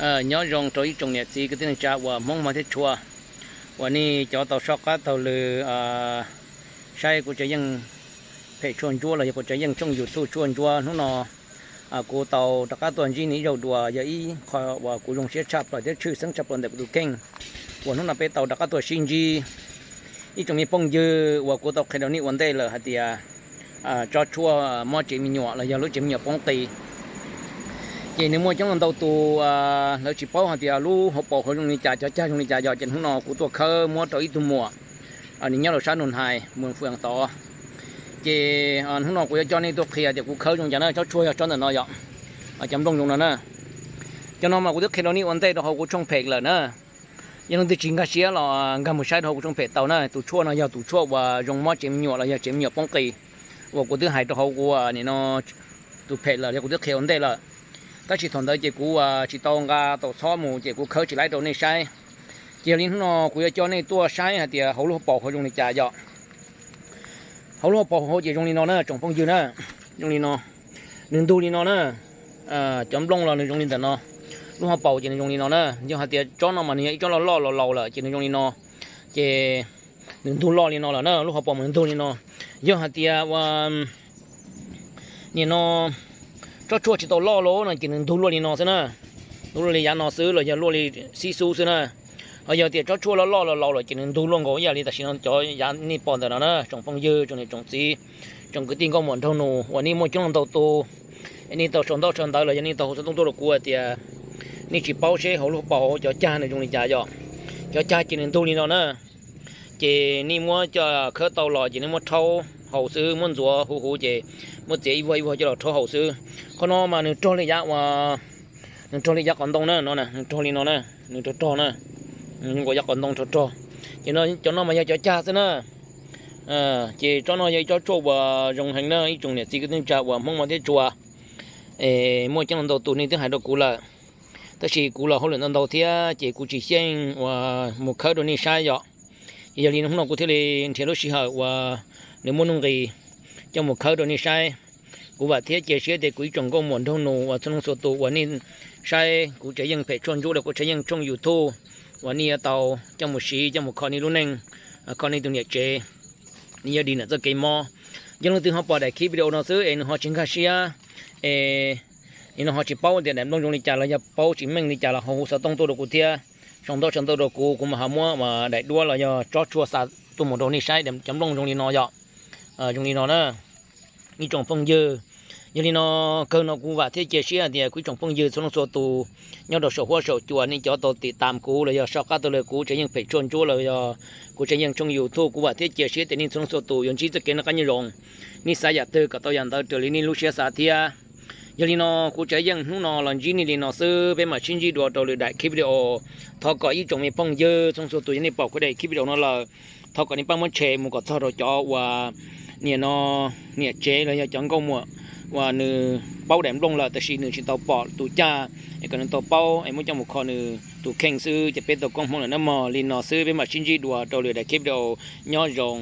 Nyob zoo rau ib tsoom niam txiv kwv tij neej tsa uas Hmoob mog thiab tshua, uas nej cov tau soj qab taug lw saib kuv tsev yeej phem tshuaj ntsuab los yog kuv tsev yeej tshooj YouTube tshuaj ntsuab. Hnub no kuv tau rov qab tuaj ntsib nej ib zaug dua, yog ib qho uas kuv zoo siab tshaj plaws thiab tshwj xeeb tshaj plaws ntawm kuv tus kheej uas hnub no peb tau rov qab tuaj sib ntsib ib tsoom me phooj ywg uas kuv tau qhia rau nej ua ntej lawm hais tias tsob tshuaj mob tsev me nyuam los yog lub tsev me nyuam poob qis. Ces nws muaj coob leej ntau tus, lawv tsis paub hais tias lub hauv paus hauv zoo li cas, cov cag zoo li cas yom. Ces hnub no kuv tuaj khawb muab rau ib tug muam, nws nyob rau sab Nus Hais, mus Fuj Ees tod. Ces hnub no kuv yuav coj nej tuaj qhia tias kuv khawb zoo cas na. Tsob tshuaj yog tsob ntawm no yom, cov nplooj zoo no na. Cov no mas kuv twb qhia rau nej ua ntej rau hauv kuv tshooj phem lawm na. Yog leej twg tsis nkag siab los nkag mus saib rau hauv kuv tshooj phem tau na. Tus tshuaj no yog tus tshuaj uas zoo mob tsev me nyuam los yog tsev me nyuam poob qis uas kuv twb hais rau hauv kuv nim no tus phem lawm, yog kuv twb qhia ua ntej lawm. Tab sis thaum ntawd ces kuv tsis tau nqa tau txhob mus ces kuv khawb tsis laib rau nej saib. Ces yog li hnub no kuv yuav coj nej tuaj saib hais tias hauv lub hauv paus hauv zoo li cas yom. Hauv lub hauv paus hauv ces zoo li no na tsoom phooj ywg na. Zoo li no, nws ntug li no na. Cov nplooj los nws zoo li ntawm no. Lub hauv paus ces nws zoo li no na. Yog hais tias tsob no mas nws yog ib tsob loj loj laus laus lawm ces nws zoo li no. Ces nws ntug loj li no lawm na, lub hauv paus mas nws ntug li no. Yog hais tias ua nim no tsob tshuaj tsis tau loj lawm no ces nws ntug luaj li no xwb na. Ntug luaj li yav no xwb los yog luaj li xib xub xwb na. Ho yog tias tsob tshuaj loj loj laus laus lawm ces nws ntug luaj nkaus ib yam li tam sim no cov yav nej pom ntawm no na tsoom phooj ywg, tsoom niam tsoom txiv, tsoom kwv tij nkauj muam nraug nus uas nej muaj coob leej ntau tus, nej tau sau ntaub sau ntawv los yog nej tau hu xov tooj tuaj rau kuv hais tias nej tsis paub seb hauv lub hauv paus hauv cov cag nws zoo li cas yom. Cov cag ces nws ntug li no na. Ces nej muab coj khawb tau los ces nej muab rhaub haus xwb, muab ntxuav huv huv ces muab txiav ib vuag ib vuag coj los rhaub haus xwb. Qhov no mas nws rog li yav ua, nws rog li yav qos ntoo na, no nws rog li no na, nws rog rog na, nws nkaus yav qos ntoo rog rog. Ces cov no mas yog cov cag xwb na. Ces tsob no yog ib tsob tshuaj uas zoo heev na ib tsoom niam txiv kwv tij neej tsa uas Hmoob mog thiab tshua. Muaj coob leej ntau tus nej twb hais rau kuv lawm, tab sis kuv los hauj lwm ntau ntau thiab ces kuv tsis xyeej uas mus khawb rau nej saib yom. Ces yog li hnub no kuv thiaj li nrhiav lub sij hawm uas nws muaj nuj nqis coj mus khawb rau nej saib. Kuv vam thiab cia siab tias kuv ib tsoom nkauj muam nraug nus uas txhua leej txhua tus uas nej saib kuv tsev yeej phem tshuaj ntsuab los kuv tsev yeej tshooj YouTube uas nej yuav tau coj mus siv coj mus kho nej lub neej, kho nej tus niam tsev, nej yuav dim ntawm txoj kev mob. Yog leej twg ho pom daim clip video no xwb es nws ho tsis nkag siab, es nim no ho tsis paub tias daim nplooj zoo li cas los yog paub tsis meej li cas los ho hu xov tooj tuaj rau kuv thiab, sau ntaub sau ntawv rau kuv, kuv mam ho muab daim duab los yog tsob tshuaj xa tuaj mus rau nej saib cov nplooj zoo li no yom. Zoo li no na ib tsoom phooj ywg. Yog li no, kawg no kuv vam thiab cia siab hais tias kuv ib tsoom phooj ywg txhua leej txhua tus nyob rau saum huab saum cua nej cov tau tim tam kuv los yog soj qab taug lw kuv tsev yeej phem tshuaj ntsuab los yog kuv tsev yeej tshooj YouTube, kuv vam thiab cia siab tias nej txhua leej txhua tus yuav ntsib txoj kev noj qab nyob zoo. Nej xav yam twg kom tau yam ntawd raws li nej lub siab xav thiab. Yog li no, kuv tsev yeej hnub no los ntsib nej li no xwb, peb mam sib ntsib dua rau lwm daim clip video. Thov kom ib tsoom me phooj ywg txhua txhua tus yog nej pom kuv daim clip video no lawm, thov kom nej pab muab share mus kom txog rau cov uas nim no niam tsev los yog cov nkauj muam uas nws paub daim nplooj lawm tab sis nws tsis tau pom tus cag, es kom nws tau paub es muab coj mus kho nws tus kheej xwb ces peb tau koob hmoov lawm nawb mog. Li no xwb, peb mam sib ntsib dua rau lwm daim clip video. Nyob zoo.